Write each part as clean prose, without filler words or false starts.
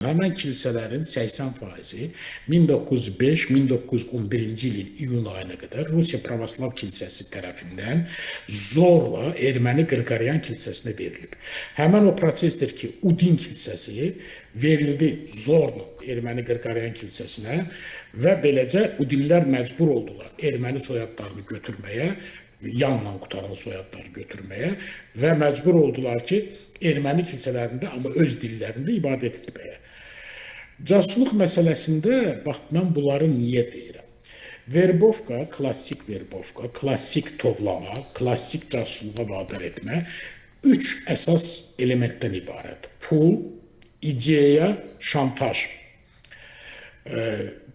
Həmən kilsələrin 80%-i 1905-1911-ci ilin iyun ayına qədər Rusiya Pravoslav Kilsəsi tərəfindən zorla Erməni Qırqaryan kilsəsinə verilib. Həmən o prosesdir ki, Udin kilsəsi verildi zorla Erməni Qırqaryan kilsəsinə və beləcə Udinlər məcbur oldular erməni soyadlarını götürməyə, yanla qutaran soyadları götürməyə və məcbur oldular ki, erməni kilsələrində, amma öz dillərində ibadət etməyə. Casusluq məsələsində, bax, mən bunları niyə deyirəm? Verbovka, klassik verbovka, klassik tovlama, klassik casusluğa vadar etmə üç əsas elementdən ibarət. Pul, ideya, şantaj.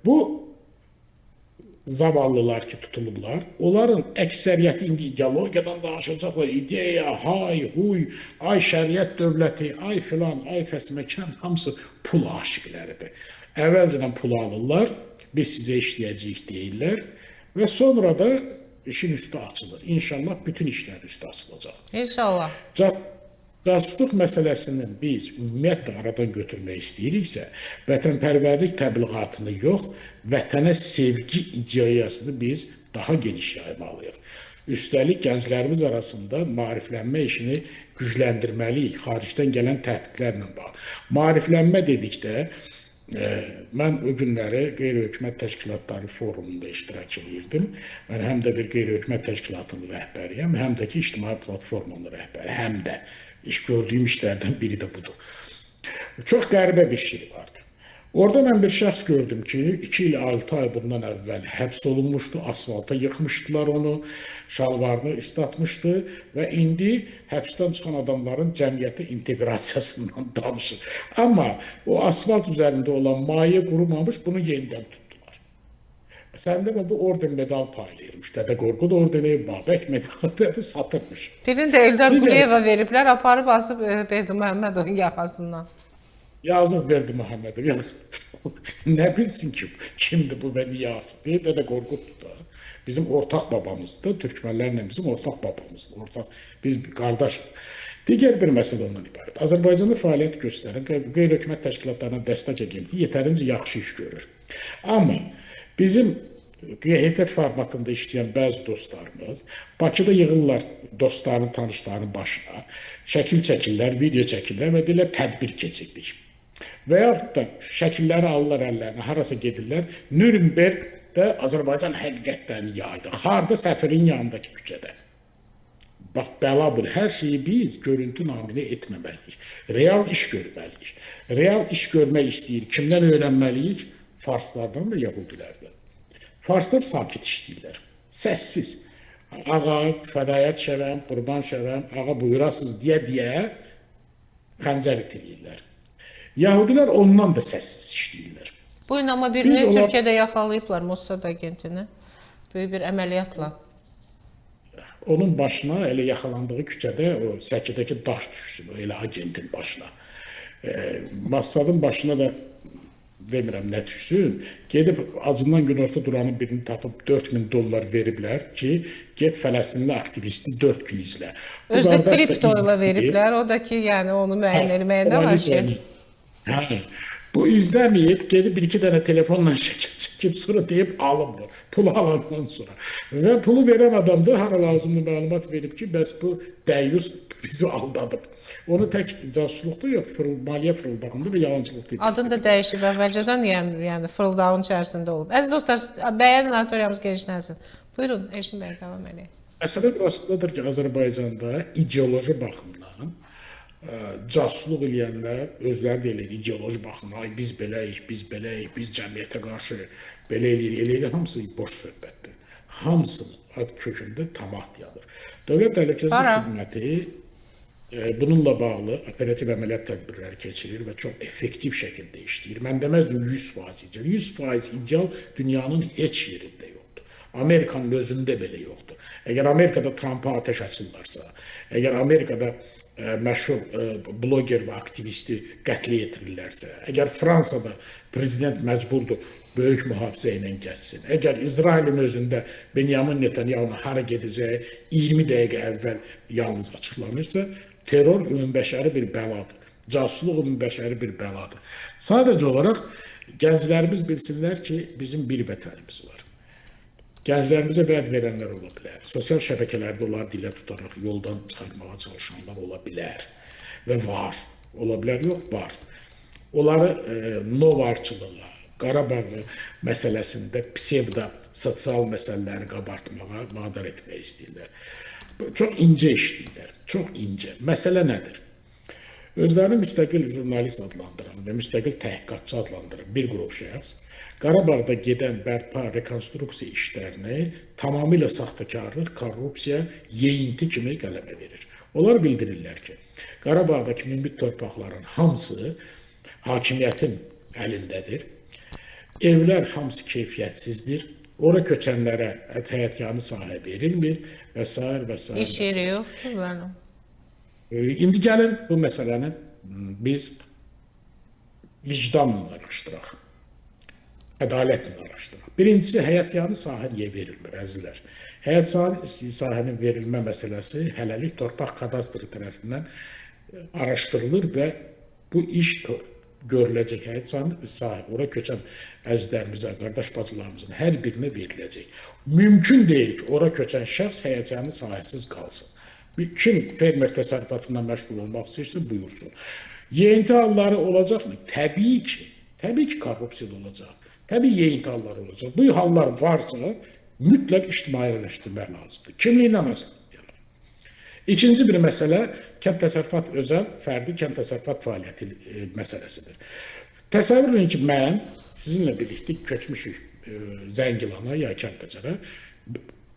Bu zavallılar ki, tutulublar, onların əksəriyyəti indi ideologiyadan danışacaqlar, ideya, hay, huy, ay şəriət dövləti, ay filan, ay fəsməkan, hamısı pul aşiqləridir. Əvvəlcədən pul alırlar, biz sizə işləyəcəyik deyirlər və sonra da işin üstü açılır. İnşallah bütün işlərin üstü açılacaq. İnşallah. Casusluq məsələsinin biz ümumiyyətlə aradan götürmək istəyiriksə, vətənpərvərlik təbliğatını yox, vətənə sevgi ideyasını biz daha geniş yaymalıyıq. Üstəlik, gənclərimiz arasında maariflənmə işini gücləndirməliyik, xaricdən gələn təhdidlərlə bağlı. Maariflənmə dedikdə, mən o günləri Qeyri-Hökumət Təşkilatları Forumunda iştirak edirdim. Mən həm də bir Qeyri-Hökumət Təşkilatının rəhbəriyəm, həm də ki, ictimai platformanın rəhbəri, həm də iş gördüyüm işlərdən biri də budur. Çox qəribə bir şey vardı. Orada mən bir şəxs gördüm ki, 2 il 6 ay bundan əvvəl həbs olunmuşdu, asfalta yıxmışdılar onu, şalvarını islatmışdı və indi həbsdən çıxan adamların cəmiyyətə inteqrasiyasından danışır. Amma o asfalt üzərində olan maye qurumamış, bunu yenidən tutdular. Səndə bu orden medal paylayırmış. Dədə Qorqud ordeni, Babək medalı satırmış. Birini də Eldar Quliyeva veriblər, aparıb asıb Berdimuhamedovun yaxasından. Yazıq Berdimuhamedov, yazıq. Nə bilsin ki, kimdir bu və niyə asıb? Deyir, Dədə Qorquddur da. Bizim ortaq babamızdır, türkmənlərlə bizim ortaq babamızdır, ortaq, biz qardaşıq. Digər bir məsələ ondan ibarət. Azərbaycanda fəaliyyət göstərən qeyri-hökumət təşkilatlarına dəstək agentliyi yetərincə yaxşı iş görür. Amma bizim QHT formatında işləyən bəzi dostlarımız Bakıda yığırlar dostlarının, tanışlarının başına, şəkil çəkirlər, video çəkirlər və deyirlər tədbir keçirdik. Və yaxud da şəkilləri alırlar əllərinə, harasa gedirlər, Nürnbergdə Azərbaycan həqiqətlərini yaydı. Harda? Səfirin yanındakı küçədə. Bax, bəla budur. Hər şeyi biz görüntü naminə etməməliyik. Real iş görməliyik. Real iş görmək istəyir. Kimdən öyrənməliyik? Farslardan və Yahudilərdən. Farslar sakit işləyirlər. Səssiz. Ağa, fədayət şəvəm, qurban şəvəm, ağa buyurasız deyə-deyə xəncər itiləyirlər. Yahudilər ondan da səssiz işləyirlər. Bu gün amma birini Türkiyədə yaxalayıblar, Mossad agentini. Böyük bir əməliyyatla. Onun başına elə yaxalandığı küçədə o səkidəki daş düşsün, elə agentin başına. Mossadın başına da demirəm nə düşsün, gedib acından günorta duranın birini tapıb $4000 veriblər ki, get Fələstinli aktivisti 4 gün izlə. Özü də kripto ilə veriblər, o da ki, yəni onu müəyyən eləməyə nə var ki? Hə, bu izləməyib, gedib bir-iki dənə telefonla şəkil çəkib, sonra deyib alınmır, pulu alandan sonra. Və pulu verən adam da hara lazımlı məlumat verib ki, bəs bu dəyyus bizi aldadıb. Onu tək casusluqda yox, maliyyə fırıldağında və yalancılıqda. Adını da dəyişib əvvəlcədən, yəni fırıldağın içərisində olub. Əziz dostlar, bəyənin auditoriyamız genişlənsin. Buyurun, Elçin bəy, davam edin. Məsələ burasındadır ki, Azərbaycanda ideoloji baxımdan casusluq eləyənlər özləri də eləyir, ideoloji baxımdan, ay biz beləyik, biz beləyik, biz cəmiyyətə qarşı belə eləyirik, eləyirik, hamısı boş söhbətdir. Hamısının ad kökündə tamah dayanır. Dövlət Təhlükəsizlik Xidməti bununla bağlı operativ əməliyyat tədbirləri keçirir və çox effektiv şəkildə işləyir. Mən deməzdim 100% ideal. 100% ideal dünyanın heç yerində yoxdur. Amerikanın özündə belə yoxdur. Əgər Amerikada Trumpa ateş açırlarsa, əgər Amerikada məşhur bloger və aktivisti qətlə yetirirlərsə, əgər Fransada prezident məcburdur böyük mühafizə ilə gəzsin, əgər İsrailin özündə Benyamin Netanyahunun hara gedəcəyi 20 dəqiqə əvvəl yalnız açıqlanırsa, terror ümumbəşəri bir bəladır. Casusluq ümumbəşəri bir bəladır. Sadəcə olaraq gənclərimiz bilsinlər ki, bizim bir vətənimiz var. Gənclərimizə vəd verənlər ola bilər. Sosial şəbəkələrdə onları dilə tutaraq yoldan çıxarmağa çalışanlar ola bilər. Və var. Ola bilər, yox, var. Onları novarçılığa, Qarabağ məsələsində psevdo sosial məsələləri qabartmağa vadar etmək istəyirlər. Çox incə işləyirlər, çox incə. Məsələ nədir? Özlərini müstəqil jurnalist adlandıran və müstəqil təhqiqatçı adlandıran bir qrup şəxs Qarabağda gedən bərpa, rekonstruksiya işlərini tamamilə saxtakarlıq, korrupsiya, yeyinti kimi qələmə verir. Onlar bildirirlər ki, Qarabağdakı münbit torpaqların hamısı hakimiyyətin əlindədir. Evlər hamısı keyfiyyətsizdir. Ora köçənlərə həyətyanı sahə verilmir və s. və s. İş yeri yoxdur, bəli. İndi gəlin bu məsələni biz vicdanla araşdıraq, ədalətlə araşdıraq. Birincisi, həyətyanı sahə niyə verilmir, əzizlər? Həyət sahənin verilmə məsələsi hələlik torpaq kadastrı tərəfindən araşdırılır və bu iş görüləcək. Həyət sahə, ora köçən əzizlərimizə, qardaş bacılarımızın hər birinə veriləcək. Mümkün deyil ki, ora köçən şəxs həyətyanı sahəsiz qalsın. Kim fermer təsərrüfatından məşğul olmaq istəyirsə, buyursun. Yeyinti halları olacaqmı? Təbii ki. Təbii ki, korrupsiya olacaq. Təbii yeyinti halları olacaq. Bu hallar varsa, mütləq ictimailəşdirmək lazımdır. Kimliklə əsaslanır. İkinci bir məsələ, kənd təsərrüfat özəl, fərdi kənd təsərrüfat fəaliyyəti məsələsidir. Təsəvvür edin ki, mən sizinlə birlikdə köçmüşük Zəngilana ya Kəlbəcərə.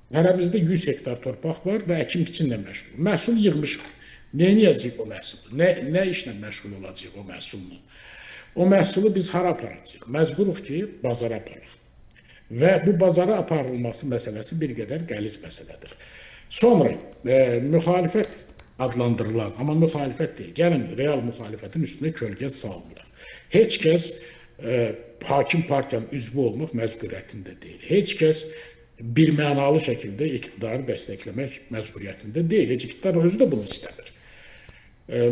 Hərəmizdə 100 hektar torpaq var və əkin biçinlə məşğul. Məhsul yığmışıq. Nə edəcəyik o məhsulu? Nə işlə məşğul olacağıq o məhsulla? O məhsulu biz hara aparacağıq? Məcburuq ki, bazara aparaq. Və bu bazara aparılması məsələsi bir qədər qəliz məsələdir. Sonra müxalifət adlandırılan, amma müxalifət deyil, gəlin real müxalifətin üstünə kölgə salmayaq. Heç kəs hakim partiyanın üzvü olmaq məcburiyyətində deyil. Heç kəs bir mənalı şəkildə iqtidarı dəstəkləmək məcburiyyətində deyil. Heç iqtidar özü də bunu istəmir.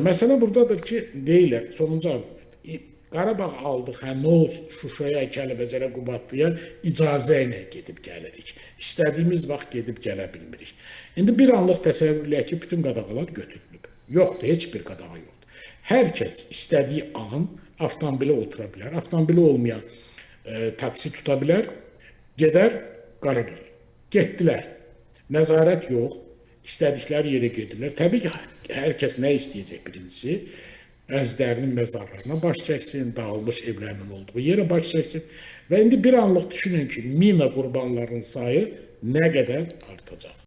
Məsələ buradadır ki, deyirlər, sonuncu arqument, Qarabağ aldıq, hə, nə olsun, Şuşaya, Kəlbəcərə, Qubadlıya icazə ilə gedib gəlirik. İstədiyimiz vaxt gedib gələ bilmirik. İndi bir anlıq təsəvvür eləyək ki, bütün qadağalar götürülüb. Yoxdur, heç bir qadağa yoxdur. Hər kəs istədiyi an avtomobilə otura bilər, avtomobili olmayan taksi tuta bilər, gedər Qarabağa. Getdilər. Nəzarət yox, istədikləri yerə gedirlər. Təbii ki, hər kəs nə istəyəcək birincisi? Əzlərinin məzarlarına baş çəksin, dağılmış evlərinin olduğu yerə baş çəksin. Və indi bir anlıq düşünün ki, mina qurbanlarının sayı nə qədər artacaq.